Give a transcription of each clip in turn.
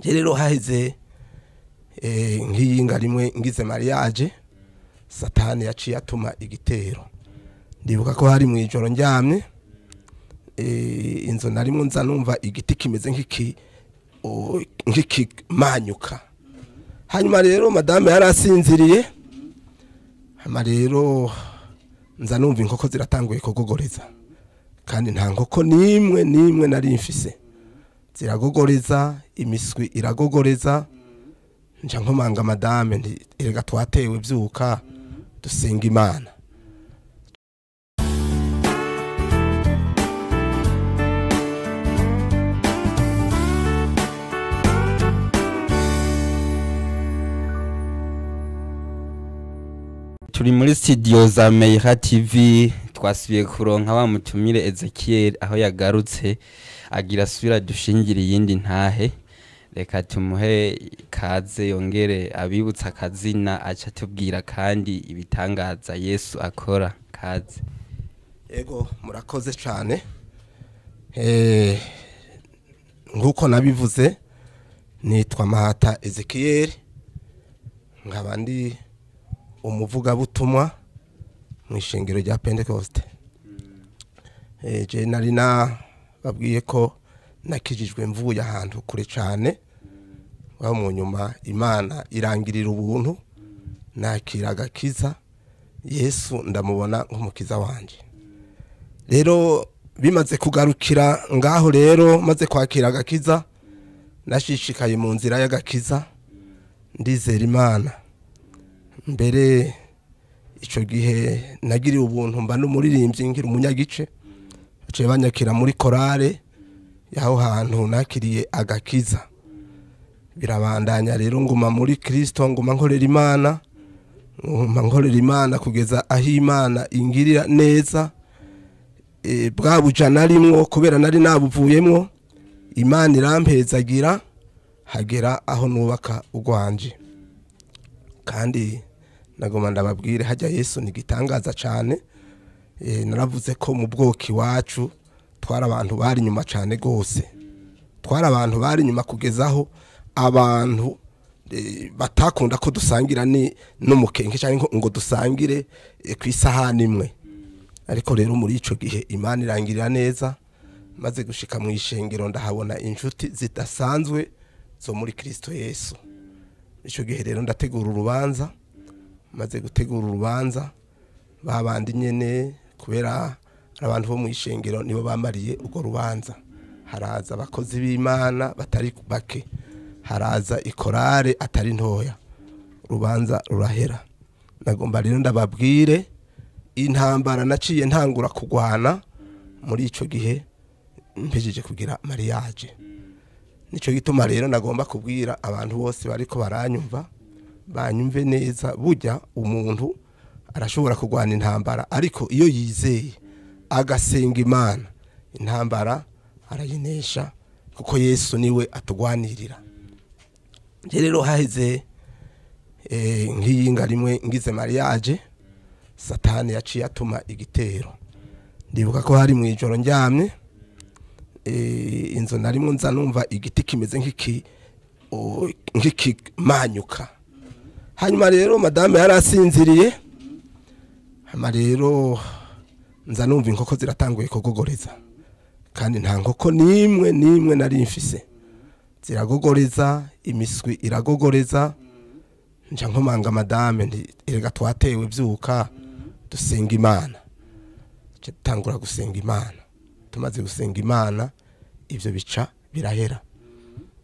Rero haheze nk'iyinga rimwe ngize mariage, Satani yaciye atuma igitero. Ndibuka ko hari mu ijoro ndyamye, inzu narimwo nza numva igiti kimeze nk'ikimanyuka. Hanyuma rero madame yarasinziriye, hama rero nza numva inkoko ziratanguye kugogoreza, kandi nta nkoko nimwe nimwe nari mfise. Ziragogoreza, imiswi iragogoreza. Nja nkomanga madame nti erega twatewe, byuka dusenga Imana. Turi muri studio za Meira TV, twasubiye kuronka wa mutumire Ezekiel aho yagarutse agira asubira dushingira iyindi ntahe. Reka tumuhe kaze yongere abibutsa akazina, aca tubwira kandi ibitangaza Yesu akora. Kaze. Ego, murakoze cyane. Nkuko nabivuze nitwa Mahata Ezekiel, nkaba ndi umuvugabutumwa mu ishengero rya Pentecoste. Je nari nababwiye ko nakijijwe mvuye ahantu kure cyane, aho mu nyuma Imana irangirira ubuntu nakira agakiza, Yesu ndamubona nk'umukiza wanje. Rero bimaze kugarukira ngaho, rero maze kwakira agakiza, nashishikaye mu nzira y'agakiza, ndizera Imana. Mbere ico gihe nagiriye ubuntu mba n'umuririmbyi ngira umunyagice, baciye banyakira muri korale yaho hantu nakiriye agakiza. Birabandanya rero nguma muri Kristo, nguma nkorera Imana, nguma nkorera Imana kugeza aho Imana ingirira neza. Bwa buja narimwo kubera nari nabuvuyemwo, Imana irampezagira hagera aho nubaka urwanje. Kandi nagoma ndababwire hajya Yesu ni gitangaza cyane. Naravuze ko mu bwoko iwacu twari abantu bari inyuma cyane gose, twari abantu bari inyuma kugezaho abantu batakunda ko dusangira ni n'umukenke cyangwa ngo dusangire ku isahani imwe. Ariko rero muri ico gihe Imana irangirira neza, maze gushika mu ishengero ndahabona inshuti zidasanzwe zo muri Kristo Yesu. Ico gihe rero ndategura urubanza, maze gutegura urubanza babandi nyene, kubera abantu bo mu ishengero nibo bamariye ugo rubanza. Haraza abakozi b'Imana batari bake, haraza ikorare atari ntoya, urubanza rurahera. Nagomba rero ndababwire intambara naciye ntangura kugwana muri ico gihe mpejeje kugira mariage. Nico gituma rero nagomba kubwira abantu bose bariko baranyumva, banyumve neza. Burya umuntu arashobora kugwana intambara, ariko iyo yizeye agasenga Imana, intambara arayinesha, kuko Yesu niwe atugwanirira. Rero haheze nk'iyinga rimwe ngize mariage, Satani yaciye atuma igitero. Ndibuka ko hari mu ijoro ndyamye, inzu narimwo nza numva igiti kimeze nk'ikimanyuka. Hanyuma rero madame yarasinziriye, hama rero nza numva inkoko ziratanguye kugogoreza, kandi nta nkoko nimwe nimwe nari mfise. Ziragogoreza, imiswi iragogoreza. Nja nkomanga madame nti erega twatewe, byuka dusenga Imana. Tangura gusenga Imana, tumaze gusenga Imana ivyo bica birahera,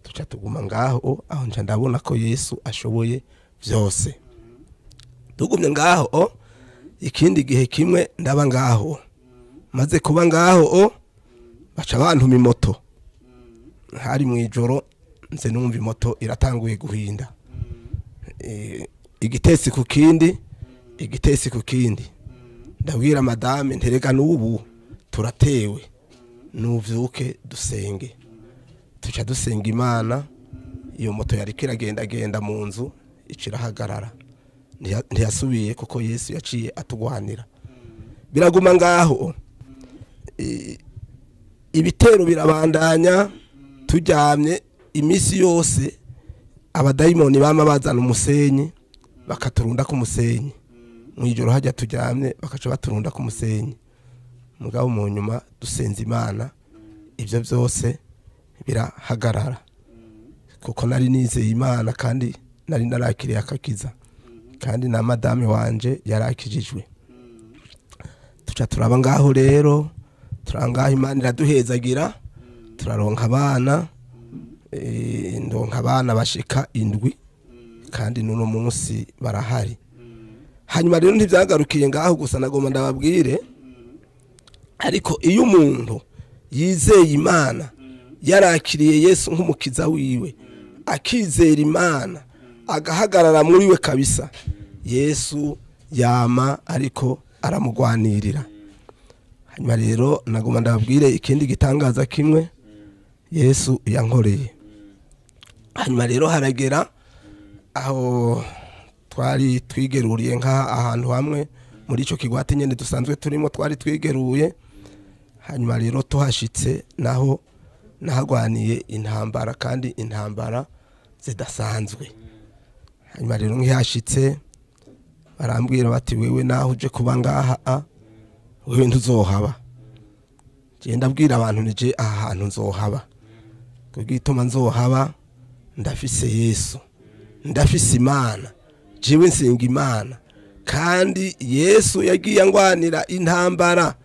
tuca tuguma ngaho. Aho nca ndabona ko Yesu ashoboye vyose. Tugumye ngaho ikindi gihe kimwe ndaba ngaho, maze kuba ngaho baca bantuma imoto. Hari mu ijoro nze numva imoto iratanguye guhinda, igitesi ku kindi, igitesi ku kindi. Ndabwira madame nterega n'ubu turatewe, nuvyuke dusenge. Tuca dusenga Imana, iyo moto yari kiragenda genda mu nzu icirahagarara, ntiyasubiye kuko Yesu yaciye atugwanira. Biraguma ngaho, ibitero birabandanya, turyamye Iminsi yose abadayimoni bama bazana umusenyi bakaturunda ku musenyi mwijoro hajya turyamye bakaca baturunda ku musenyi. Mugabo mu nyuma dusenza Imana ibyo byose birahagarara, kuko nari nizeye Imana kandi nari narakiriye akakiza, kandi na madame wanje yarakijijwe. Tuca turaba ngaho rero, turangaho Imana iraduhezagira, turaronka abana, ndonka abana bashika 7 kandi n'uno munsi barahari. Hanyuma rero ntibyagarukiye ngaho gusa, nagomba ndababwire, ariko iyo umuntu yizeye Imana yarakiriye Yesu nk'umukiza wiwe, akizera Imana agahagarara muri we kabisa, Yesu yama ariko aramugwanirira. Hanyuma rero nagomba ndababwire ikindi gitangaza kimwe Yesu yankoreye. Hanyuma rero haragera aho twari twigeruriye nka ahantu hamwe muri ico kigwati nyene dusanzwe turimo, twari twigeruye. Hanyuma rero tuhashitse naho nahagwaniye intambara, kandi intambara zidasanzwe. Hanyuma rero nkihashitse barambwira bati wewe naho uje kuba ngaha wewe ntuzohaba. Je ndabwira abantu nije aha hantu nzohaba, kugituma nzohaba ndafise Yesu, ndafise Imana, jewe nsenga Imana, kandi Yesu yagiye angwanira intambara,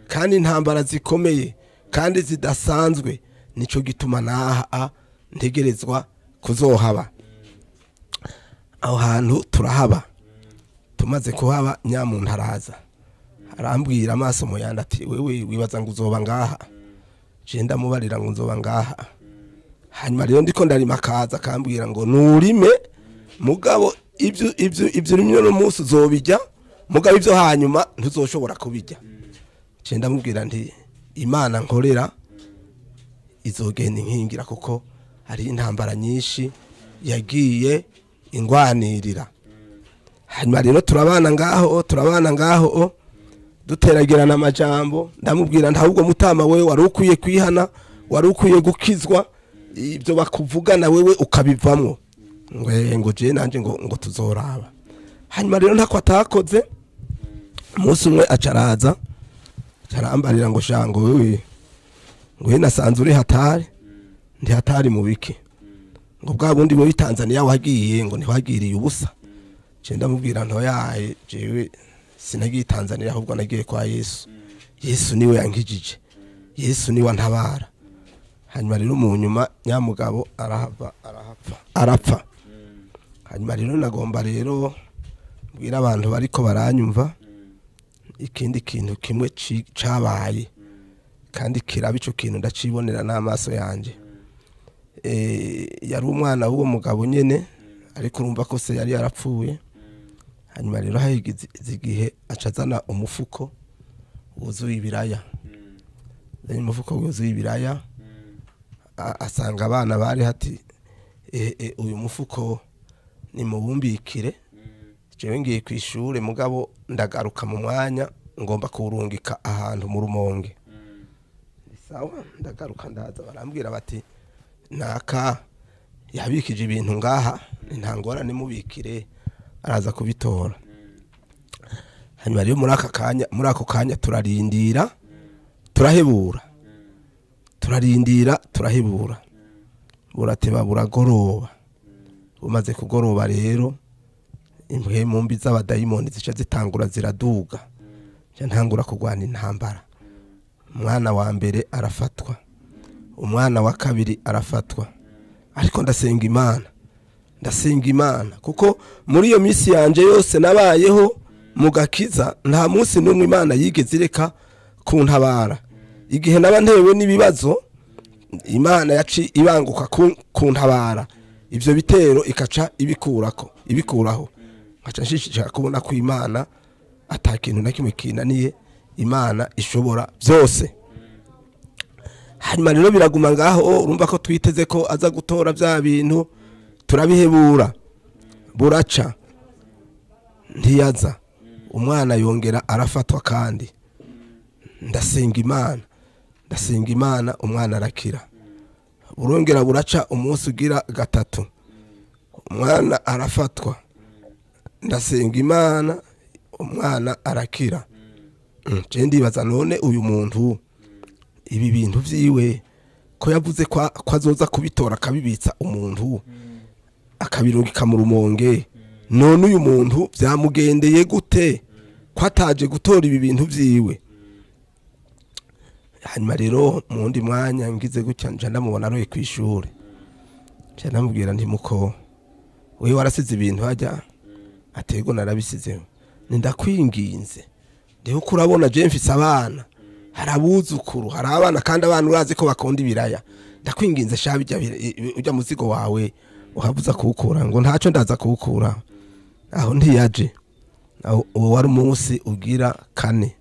kandi intambara zikomeye kandi zidasanzwe, nico gituma naha ntegerezwa kuzohaba. Aho hantu turahaba. Tumaze kuhaba nyamuntu araza arambwira amaso mu yandi ati wewe wibaza ngo uzoba ngaha? Je ndamubarira ngo nzoba ngaha. Hanyuma rero ndiko ndarima kaza akambwira ngo nurime, mugabo ibyo ibyo ibyo rimwe no munsi uzobijya, mugabo ibyo hanyuma ntuzoshobora kubijya. Je ndamubwira nti Imana nkorera izogenda inkingira, kuko hari intambara nyinshi yagiye ingwanirira. Hanyuma rero turabana ngaho duteragerana amajambo, ndamubwira nta mutama wewe wari ukwiye kwihana, wari ukwiye gukizwa, ibyo bakuvugana wewe ukabivamwo, ngo je nanje ngo tuzoraba. Hanyuma rero ntako atakoze, umunsi umwe acaraza arambarira ngo shango wewe ngo nasanze uri hatari, ndi hatari mu biki, ngo bwa bundi muri Tanzania wagiye ngo ntiwagiriye ubusa. Je ndamubwira nto yaye jewe sinagiye Tanzania ahubwo nagiye kwa Yesu. Yesu niwe yankijije, Yesu niwe antabara. Hanyuma rero mu nyuma nyamugabo arahava arahapfa arapfa. Hanyuma rero nagomba rero mbwira abantu bariko baranyumva ikindi kintu kimwe cabaye kandi kiraba ico kintu ndacibonera n'amaso yanje. Yari umwana w'uwo mugabo nyene, ariko urumva ko se yari yarapfuye. Hanyuma rero hagize igihe acazana umufuko wuzuye ibiraya, umufuko wuzuye ibiraya, asanga abana bari hati uyu mufuko ni mubumbikire, jewe ngiye kwishure mugabo ndagaruka mu mwanya ngomba kurungika ahantu mu Rumonge. Sawa, ndagaruka ndaza barambwira bati naka yabikije ibintu ngaha ntangora nimubikire araza kubitora. Hanyuma rero muri ako kanya turarindira turahebura, turarindira turahebura, burateba buragoroba. Bumaze kugoroba rero impwemu mbi z'abadayimoni zica zitangura ziraduga, ntangura kurwana intambara. Umwana wa mbere arafatwa, umwana wa kabiri arafatwa, ariko ndasenga Imana, ndasenga Imana, kuko muri iyo minsi yanje yose nabayeho mu gakiza nta munsi n'umwe Imana yigeze ireka kuntabara. Igihe naba ntewe n'ibibazo Imana yaci ibanguka kuntabara, ivyo bitero ikaca ibikuraho. Nkaca nshishikara kubona ko Imana atakintu na kimwe kinaniye, Imana ishobora byose. Hanyuma rero biraguma ngaho, urumva ko twiteze ko aza gutora bya bintu, turabihebura buraca ntiyaza. Umwana yongera arafatwa kandi ndasenga Imana, ndasenga Imana, umwana arakira. Burongera buraca umunsi ugira gatatu, umwana arafatwa, ndasenga Imana, umwana arakira. Je ndibaza none uyu muntu ibi bintu vyiwe ko yavuze ko azoza kubitora akabibitsa umuntu akabirungika mu Rumonge, none uyu muntu vyamugendeye gute ko ataje gutora ibi bintu vyiwe? Hanyuma rero mu wundi mwanya ngize gutya nja ndamubona aroye kw'ishure, nca ndamubwira nti muko wewe warasize ibintu hajya? Atego narabisizeho. Ndakwinginze ndiho kurabona je mfise abana, hari abuzukuru, hari abana, kandi abana urazi ko bakunda ibiraya, ndakwinginze sha bijya ujya muzigo wawe uhabuza kuwukura. Ngo ntaco ndaza kuwukura. Aho ntiyaje. Uwo wari umunsi ugira kane,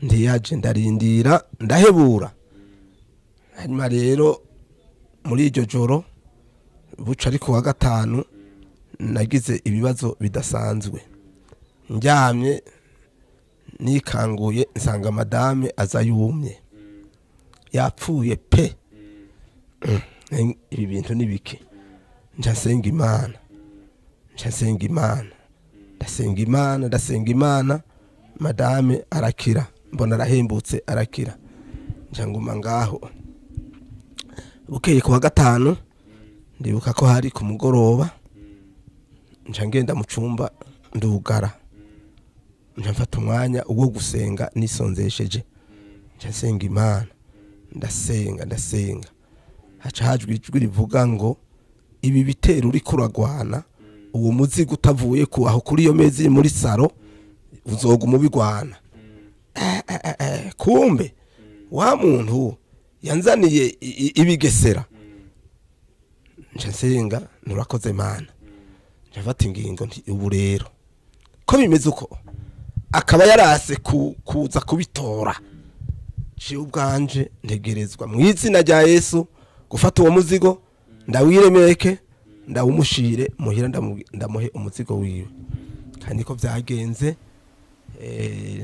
ntiyaje, ndarindira ndahebura. Hanyuma rero muri iryo joro buca ariko wa gatanu nagize ibibazo bidasanzwe. Ndyamye nikanguye nsanga madame aza yumye, yapfuye pe. Ibi bintu ni biki? Nca nsenga Imana, nca nsenga Imana, ndasenga Imana, ndasenga Imana, madame arakira, mbona arahembutse arakira. Nca nguma ngaho. Bukeye ku wa gatanu ndibuka ko hari ku mugoroba, nca ngenda mu cumba ndugara, nca mfata umwanya wo gusenga nisonzesheje, nca nsenga Imana, ndasenga ndasenga, haca hajwi ijwi rivuga ngo ibi bitero uriko uragwana, uwo muzigo utavuye ku aho kuri iyo mezi muri saro uzoguma ubigwana. Kumbe wa muntu yanzaniye ibigesera. Nca nsenga nurakoze Mana, nca mfata ingingo nti ubu rero ko bimeze uko akaba yarase kuza kubitora, ciye ubwanje ntegerezwa mu izina rya Yesu gufata uwo muzigo ndawiremeke ndawumushire muhira, ndamuhe umuzigo wiwe. Kandi ko byagenze,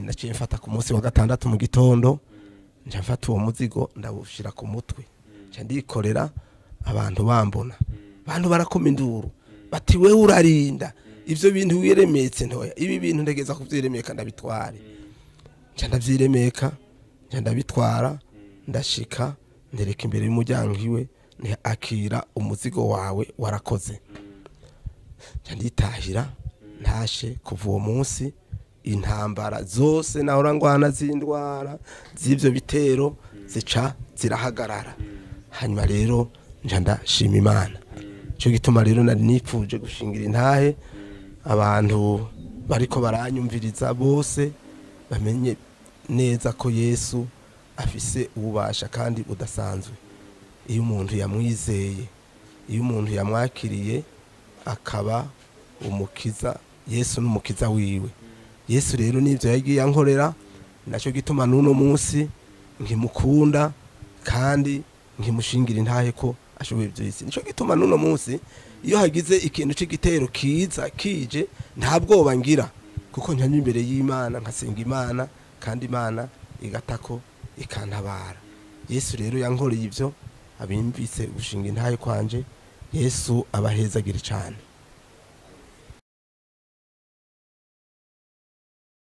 naciye mfata ku munsi wa gatandatu mu gitondo, nca mfata uwo muzigo ndawushira ku mutwe, nca ndikorera, abantu bambona, abantu barakoma induru bati wewe urarinda ivyo bintu wiremetse ntoya, ibi bintu ndegeza kuvyiremeka ndabitware. Nca ndavyiremeka, nca ndabitwara, ndashika ndereka imbere y'umuryango iwe, nti akira umuzigo wawe warakoze. Nca nditahira, ntashe. Kuva uwo munsi intambara zose nahora ngwana z'indwara z'ivyo bitero zica zirahagarara. Hanyuma rero nca ndashima Imana. Ico gituma rero nari nipfuje gushingira intahe abantu bariko baranyumviriza bose bamenye neza ko Yesu afise ububasha kandi budasanzwe. Iyo umuntu yamwizeye, iyo umuntu yamwakiriye akaba umukiza, Yesu n'umukiza wiwe. Yesu rero nivyo yagiye ankorera, naco gituma n'uno munsi nkimukunda kandi nkimushingira intahe ko ashoboye byose. Nico gituma n'uno munsi iyo hagize ikintu c'igitero kiza kije nta bwoba ngira, kuko nkanya imbere y'Imana nkasenga Imana, kandi Imana igatako ikantabara. Yesu rero yankoreye ivyo, abimvise gushinga intahe kwanje, Yesu abahezagire cyane.